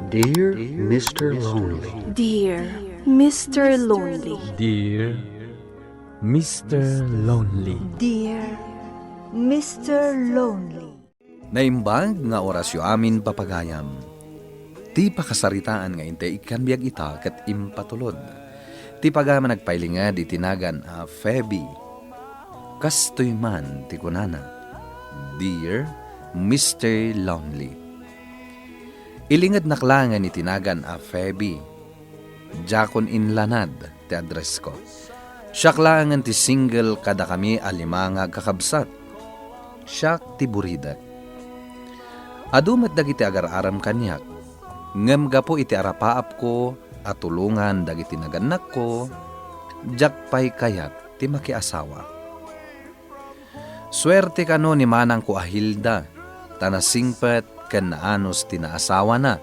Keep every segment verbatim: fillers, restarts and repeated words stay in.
Dear Mister Lonely. Dear Mister Lonely. Dear Mister Lonely. Dear Mister Lonely. Naimbag nga orasyo amin, papagayam. Ti pakasaritaan nga intay ikkan biag ita ket impatulod. Ti pagayam a nagpailinged iti nagan a Feby. Kastoy man ti kunana, "Dear Mister Lonely." Ilingednak laengen iti nagan a Feby. Diakon inlanad ti addressko. Siak laengen ti single kadakami a lima nga agkakabsat. Siak ti buridek. Adu met dagiti agar-arem kaniak, ngem gapu iti arapaapko a tulongan dagiti nagannakko, diak pay kayat ti makiasawa. Suerte kano ni manangko a Hilda, ta nasingpet ken naanus ti naasawana.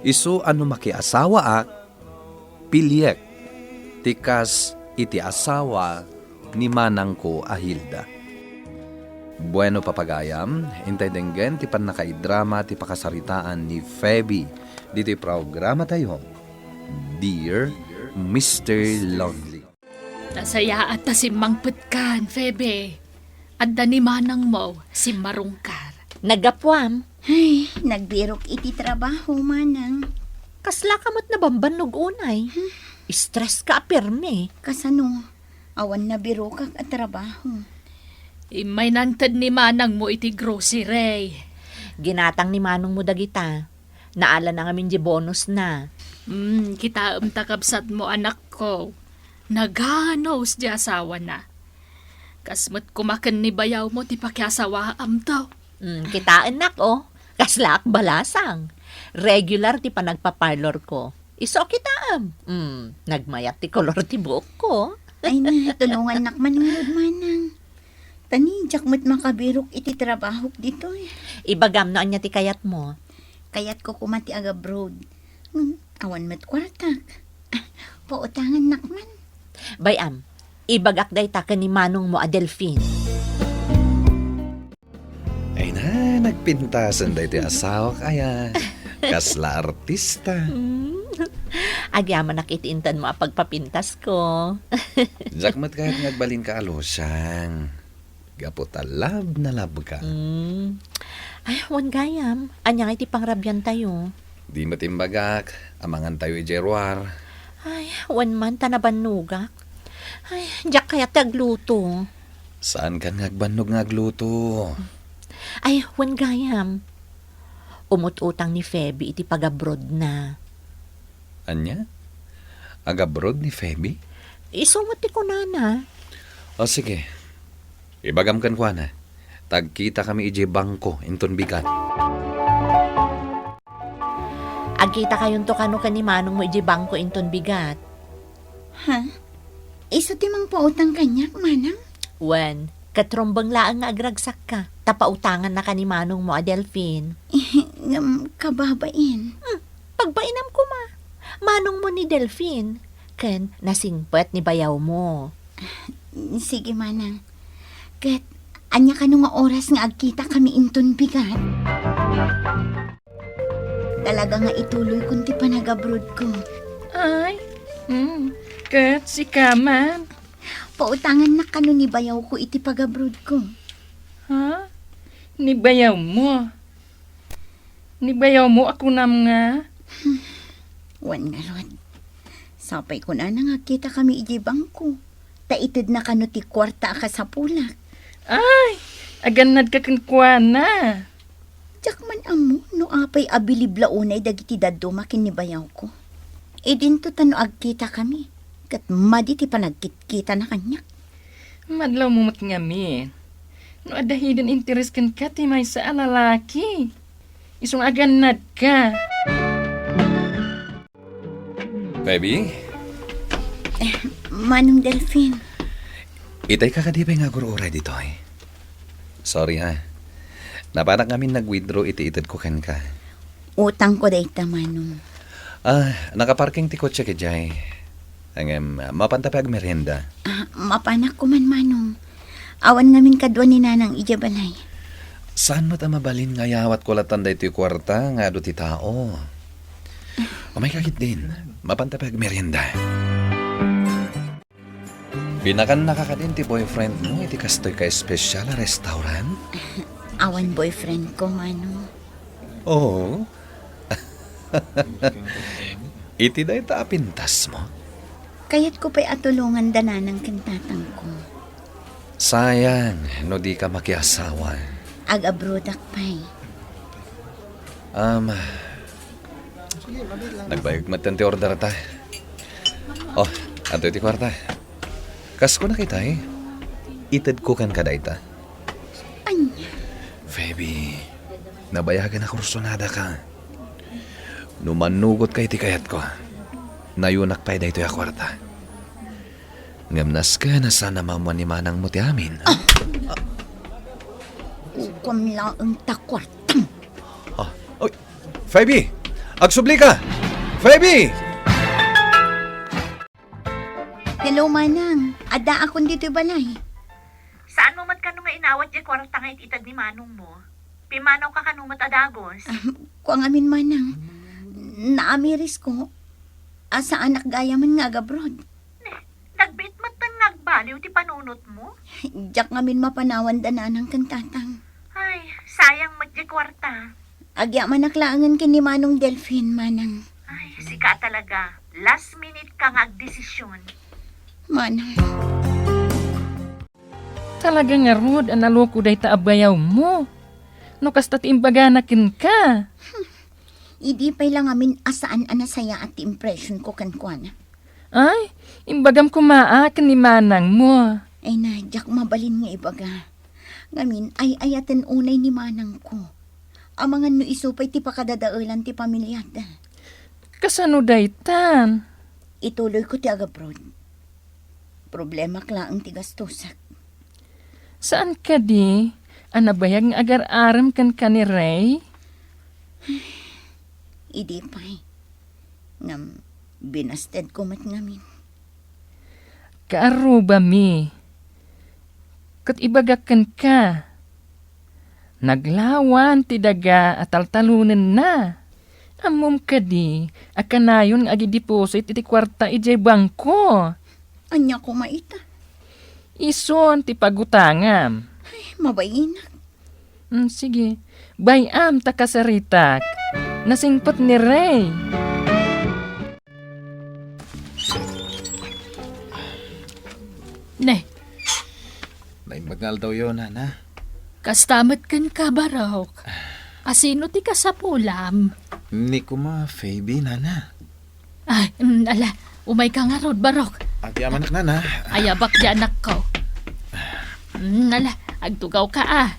Isu a no makiasawaak, piliek ti kas iti asawa ni manangko a Hilda. Bueno, papagayam, intay denggen ti pannakaidrama ti pakasaritaan ni Feby ditoy programatayo, Dear Mister Lonely. Nasayaat ta simmangpetkan, Febe. Adda ni manangmo, simmarungkar. Naggapuam. Ay, nagbirok iti trabaho, manang. Kasla ka met nabambannog unay. Hmm. Stress ka a permi. Kasano? Awan nabirokak a trabaho. Immay nangted ni manangmo iti grocery. Ginatang ni manongmo dagita. Naala na ngamin di bonus na. Hmm, kitaem ta kabsatmo, anakko. Naganos di asawana. Kas met kumaken ni bayawmo ti pakiasawaamto. Hmm, kitaennak, oh. Kaslaak balasang. Regular ti panagpaparlor ko. Isu kitaem. Hmm, nagmayat ti kolor ti buok ko. Ay na, tulongannak man ngarud, manang. Tani, diak met makabirok iti trabahok ditoy. Ibagam no ania ti kayatmo. Kayatko koma ti agabroad. Ngem, awan met kuartak. Ah, pautangannak man. Bay-am, ibagak dayta ken ni manongmo a Delfin. Ay na, nagpintasen daytoy asawak, aya. Kasla artista. Hmm. Agyamanak iti intedmo a pagpapintasko. Diak met kayat nga agbalinka a losyang. Gapu ta love na love ka. Hmm. Ay, wen gayam. Ania nga iti pangrabiantayo? Di met imbagak, amangan tayo idiay ruar. Ay, wen man ta nabannogak. Ay, diak kayat ti agluto. Saankan nga agbannog nga agluto? Ay, wen gayam. Umut-utang ni Feby iti pagabroad na. Ania? Agabroad ni Feby? Isu met ti kunana. O sige. Ibagam kenkuana. Ta agkitakami idiay bangko inton bigat. Agkitakayonto kano ken ni manongmo idiay bangko inton bigat. Ha? Isu ti mangpautang kaniak, manang? Wen, ket rumbeng laeng nga agragsakka, ta pautangannaka ni manongmo a Delfin. Ngem kababain. Hmm, pagbainam koma. Manongmo ni Delfin, ken nasingpet ni bayawmo. Sige, manang. Ket ania kano nga oras nga agkitakami inton bigat? Talaga nga ituloykon ti panagabroadko. Ay, hmm, ket sika man? Pautangannak kano ni bayawko iti pagabroadko. Ha? Ni bayawmo? Ni bayawmo a kunam nga? Hmm. Wen ngarud. Sapay kunana nga agkitakami idiay bangko. Ta itedna kano ti kuarta a kasapulak. Ay, agannadka kenkuana. Diak man ammo no apay a bilib la unay dagiti dadduma ken ni bayawko. Idinto ta no agkitakami, ket madi ti panagkitkitana kaniak. Madlawmo met ngamin. No adda hidden interest kenka ti maysa a lalaki, isu nga agannadka. Baby? Eh, Manong Delfin. Itay ka kadi pay nga agur-uray ditoy? Sorry, ha. Napanak ngamin nag-withdraw iti itedko kenka. Utangko dayta, Manong. Ah, nakaparking ti kotse kadiay. Ngem, mapanta pay agmerienda. Ah, mapanak koman, Manong. Awan ngamin kadua ni Nanang idiay balay. Saan met a mabalin nga ayawatko latan daytoy kuarta nga adu ti tao? Umayka ketdin. Mapanta pay agmerienda. Pinakannaka kadin ti boyfriend mo iti kastoy ka espesyal a restaurant? Awan boyfriend ko, Manong. Oo. Iti dayta a pintas mo? Kayatko pay a tulongan da nanang ken tatangko. Sayang no di ka makiasawa. Ag-abroadak pay. Um, nagbayag met ti order ta. Oh, adtoy ti kuarta. Kas kunakitay, itedko kenka dayta. Ania? Feby, nabayagen a kursunada ka. No manugot ka iti kayatko, nayonak pay daytoy a kuarta. Ngem nasken a saan a maammuan ni manangmo ti amin. Kukuam laeng ta kuartam. Ah, oy, Feby! Agsubli ka! Feby! Hello, Manang. Addaakon ditoy balay. Saanmo met kano nga inawat diay kuarta nga it-ited ni manongmo? Pimmanawka kano met a dagus? Ah, kua ngamin, Manang. Naamirisko a saanak gayamen nga agabroad. Ne, nagbiit metten nga agbaliw ti panunotmo? Diak ngamin mapanawan da nanang ken tatang. Ay, sayang met diay kuarta. Agyamanak laengen ken ni Manong Delfin, Manang. Ay, sika talaga. Last minute ka nga agdesisyon. Manang. Talaga ngarud a naloko dayta a bayawmo. No kasta ti imbagana kenka. Idi pay la ngamin a saan a nasayaat ti impressionko kenkuana. Ay, imbagam koma a ken ni manangmo. Ay na, diak mabalin nga ibaga. Ngamin, ay-ayaten unay ni manangko. Amangan no isu pay ti pakadadaelan ti pamiliada. Kasano daytan? Ituloyko ti agabroad. Problemak laeng ti gastusak. Saan kadi a nabayag nga agar-arem kenka ni Ray? Idi pay. Ngem binastedko met ngamin. Kaarrubami. Ket ibagak kenka, naglawan ti daga a taltalonenna. Ammom kadi a kanayon nga agideposit iti kuarta idiay bangko? Ania koma ita? Isun ti pagutangam. Ay, mabainak. Mm, sige. Bay-am ta kasaritak. Nasingpet ni Ray. Ne. Naimbag nga aldawyo, nana. Kasta met kenka, Barok. Asino ti kasapulam? Ni koma Feby, nana. Ay, mm, ala, umayka ngarud, Barok. Agyamanak, nana. Ayabak ti anakko. Mm, ala, agtugawka, a.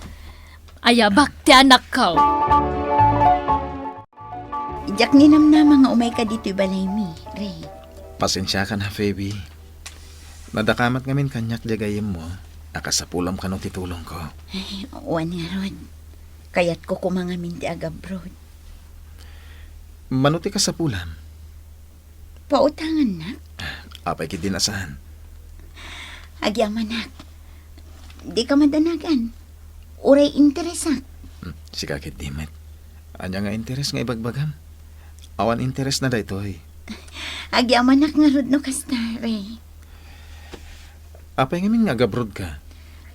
Ayabak ti anakko. Diak ninamnama nga umayka ditoy balaymi, Ray. Pasensiakan, ha, Feby. Nadakamat ngamin kaniak diay gayyemmo a kasapulam kano ti tulongko. Ay, wen ngarud. Kayatko koma ngamin ti agabroad. Mano ti kasapulam? Pautangannak? Apay ketdin a saan? Agyamanak. Dika madanagan. Uray interesak. Hmm, sika ketdi met. Ania nga interes nga ibagbagam? Awan interesna daytoy. Agyamanak ngarud no kasta, Ray. Apay ngamin nga agabroad ka?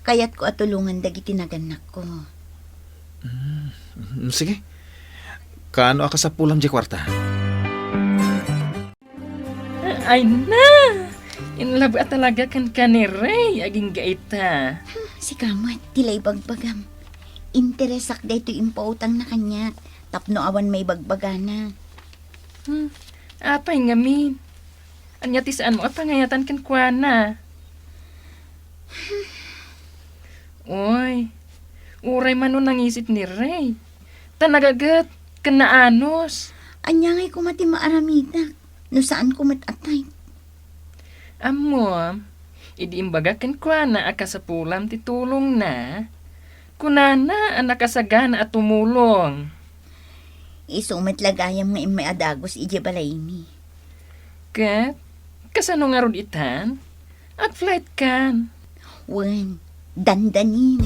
Kayatko a tulongan dagiti nagannakko. Mm, mm, sige. Kaano a kasapulam diay kuarta? Ay na! In love a talaga kenka ni Ray, agingga ita. Hmm, sika met, ti la ibagbagam. Interesak daytoy impautangna kaniak, tapno awan maibagbagana. Hmm, apay ngamin? Ania ti saanmo a pangayatan kenkuana? Uy, uray mano nangisit ni Ray. Ta nagaget ken naanus. Ania ngay koma ti maaramidak no saanko met a type? Ammom, idi imbagak kenkuana a kasapulam ti tulongna, kunana a nakasagana a tumulong. Isu met la gayam nga immay a dagus idiay balaymi. Ket, kasano ngarud itan? Ag-flight kan? Wen, dandanin.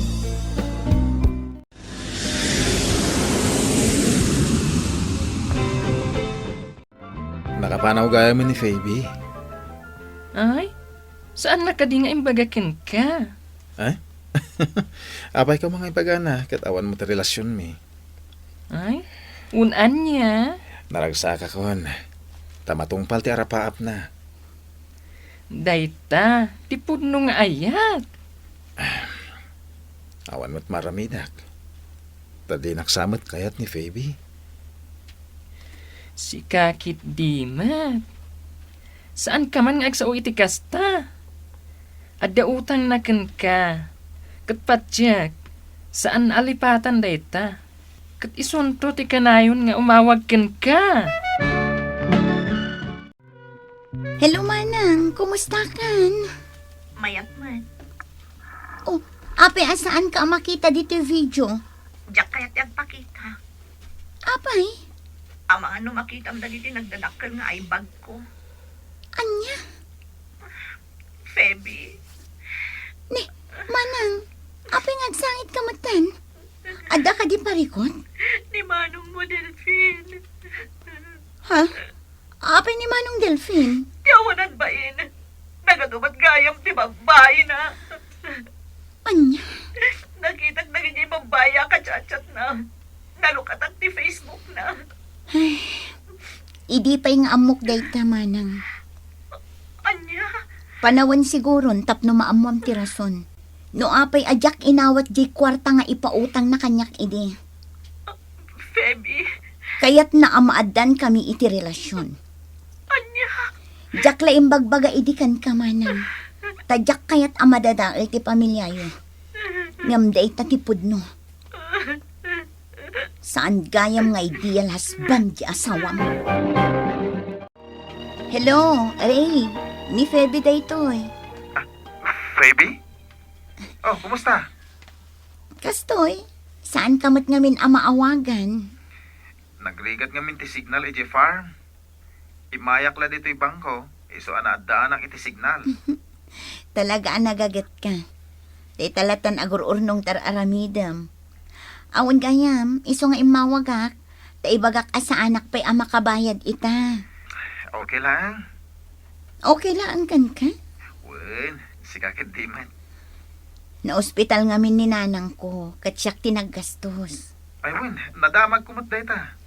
Nakapanaw gayam ni Phoebe. Ay, saan na kadi nga imbaga kenka? Eh? Apay ka nga ibagana, ket awan mo ti relasionmi. Ay, un ania? Naragsak akon. Ta matungpal ti arapaapna. Dayta, ti pudno nga ayat. Awan met maramidak. Ta dinak sa met kayat ni Phoebe. Sika ketdi met. Saan ka man nga agsao iti kasta. Adda utangna kenka. Ket patiek, saan a lipatan dayta. Ket isunto ti kanayon nga umawag kenka. Hello, Manang. Kumusta kan? Mayat man. Oh, apay a saan ka a makita ditoy video? Diak kayat ti agpakita. Apay? Amangan no makitam dagiti nagdadakkel nga aibbag ko. Ania? Feby. Ni, Manang, apay nga agsangit ka metten? Adda kadi parikut? Ni manong mo, Delfin. Ha? Apay ni Manong Delfin? Ti awanan bain. Nagadu met gayam ti babbaina. Ania? Nakitak dagiti babbai a kachatchatna. Nalukatak ti Facebook na. Ay, idi pay nga ammok dayta, Manang. Ania? Panawen siguron tapno maammoam ti rason. No apay a diak inawat diay kuarta nga ipautangna kaniak idi. Feby. Kayatna a maaddankami iti relasion. Ania? Diak la imbagbaga idi kenka, Manang. Ta diak kayat a madadael ti pamiliayo. Ngem dayta ti pudno. Saan gayam nga ideal husband ti asawam. Hello, Ray. Ni Feby daytoy. Ah, Feby? Oh, kumusta? Kastoy, saan ka met ngamin a maawagan? Nagrigat ngamin ti signal idiay farm. Immayak la ditoy bangko, isu a naaddaanak iti signal. Talaga a nagagetka. Dayta lattan agur-urnong ti ar-aramidem. Awan gayam, isu nga immawagak, ta ibagak a saanak pay a makabayad ita. Okay lang. Okay lang kenka? Wen, sika ketdi met. Naospital ngamin ni nanangko, ket siak ti naggastos. Ay, wen, nadamagko met dayta.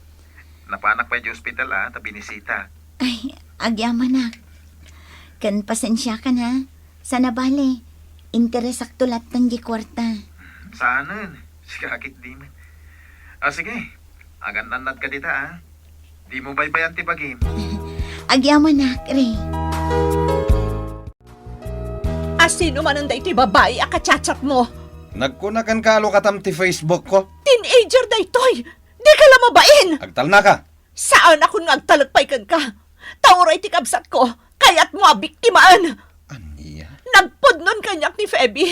Napanak pay idiay ospital, a, ta binisita. Ay, agyamanak. Ken pasensiakan, ha? Saan a bale, interesakto lattan diay kuarta. Saanen, sika ketdi met. Ah, sige, agan-annadka dita, a. Dimo baybayan ti bagim. Agyamanak, Ray. A, sino manen daytoy babai a kachatchatmo? Nagkuna kenka a lukatam ti Facebook ko. Teenager daytoy! Dika la mabain! Agtalnaka! Saanakon nga agtalek pay kenka. Ta uray ti kabsatko, kayatmo a biktimaen. Ania? Nagpudnon kaniak ni Feby.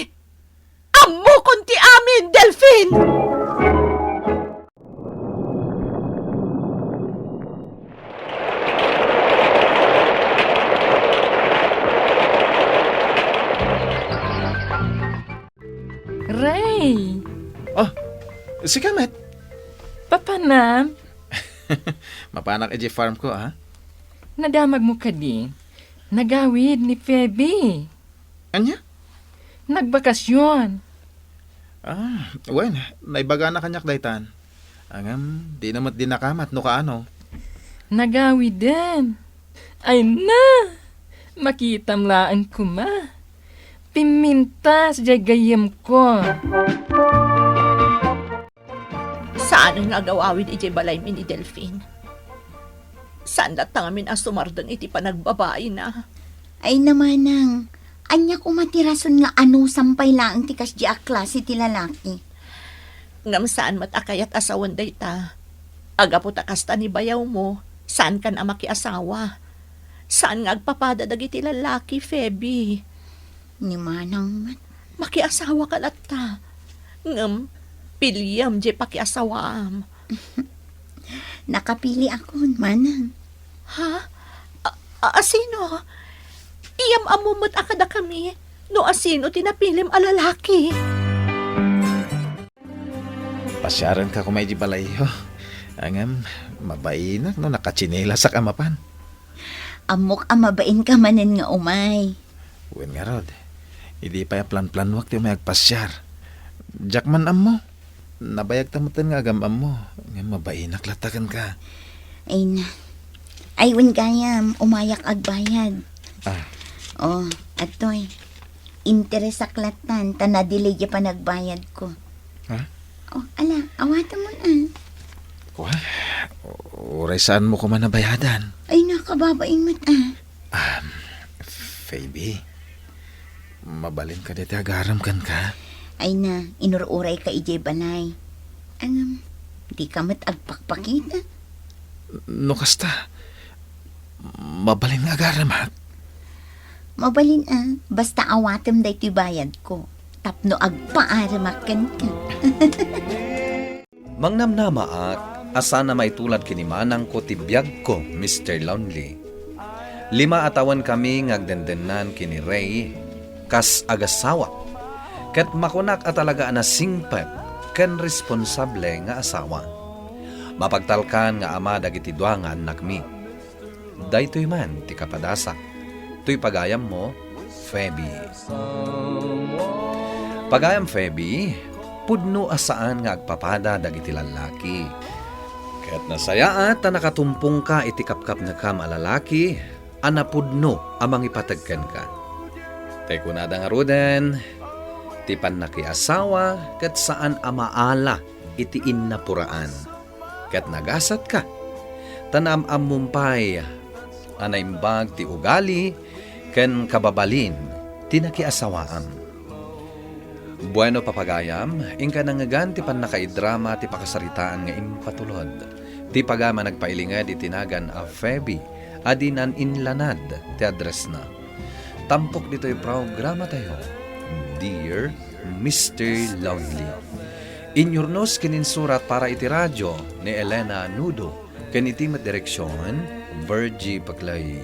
Ammokon ti amin, Delfin! Ray! Oh, sika met? Papanam? Mapanak idiay farm ko, a. Nadamagmo kadi? Nagawid ni Feby. Ania? Nagbakasyon. Ah, wen, naibagana kaniak daytan. Ngem, dina met dinakamat no kaano. Nagawiden. Ay na! Makitam laeng koma. Pimmintas diay gayyemko. Saan nga agawawid idiay balaymi ni Delfin. Saan latta ngamin a sumardeng iti panagbabaina. Ay na, Manang, ania koma ti rason nga anusam pay laeng ti kasdi a klase ti lalaki? Ngem saan met a kayat a sawen dayta. Gapu ta kasta ni bayawmo, saankan a makiasawa. Saan nga agpapada dagiti lalaki, Feby. Ni Manang met. Makiasawaka latta. Ngem, piliem diay pakiasawaam. Nakapiliakon, Manang. Ha? A, a, a, sino? Iyam-ammom met a kadakami no a sino ti napilim a lalaki. Pasiarenka koma iti balayyo. Ngem, mabainak no nakatsinilasak a mapan. Ammok a mabainka manen nga umay. Wen ngarud, idi pay a planplanuak ti umay agpasiar. Diak man ammo. Nabayagta metten nga agam-ammo, ngem mabainak latta kenka. Ay na. Ay, wen gayam, umayak agbayad. Ah. Oh, atoy. Interesak lattan, ta na-delay ti panagbayadko. Ha? Oh, ala, awatem man, ah. Kua? Uray saanmo koma nabayadan? Ay, nakababain met, ah. Um, Phoebe, mabalin kadi ti agarem kenka? Ay na, inur-urayka idiay balay. Ngem, dika met agpakpakita. No kasta, mabalin nga agaremak? Mabalin a, basta awatem daytoy bayadko, tapno agpaaremak kenka. Mangnamnamaak a saan a maitulad ken ni manangko ti biagko, Mister Lonely. Lima a tawenkami nga agdendennan ken ni Ray kas agasawa, ket makunak a talaga a nasingpet ken responsable nga asawa. Mapagtalkan nga ama dagiti dua nga annakmi. Daytoy man ti kapadasak. Toy pagayammo, Feby. Pagayam Feby, pudno a saan nga agpapada dagiti lallaki. Ket nasayaat ta nakatumpongka iti kapkapnekam a lalaki a napudno a mangipateg kenka. Tay kunada ngaruden, ti pannakiasawa ket saan a maala iti innapuraan. Ket nagasatka, ta naam-ammom pay a naimbag ti ugali ken kababalin ti nakiasawaam. Bueno, papagayam, inka nangngegan ti pannakaidrama ti pakasaritaan nga impatulod. Ti pagayam a nagpailinged iti nagan a Feby a di naan-inlanad ti addressna. Tampok ditoy programatayo, Dear Mister Lonely. Inyurnos ken insurat para iti radio ni Elena Nudo ken iti met direksion, Virgie Paclay.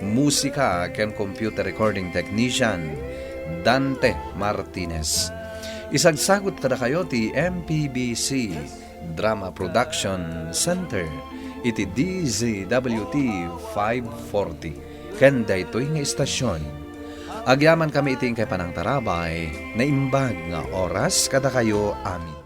Musika ken computer recording technician, Dante Martinez. Isagsagut kadakayo ti M P B C Drama Production Center iti D Z W T five forty ken daytoy nga istasion. Agyamankami iti inkay panangtarabay, naimbag nga oras kadakayo amin.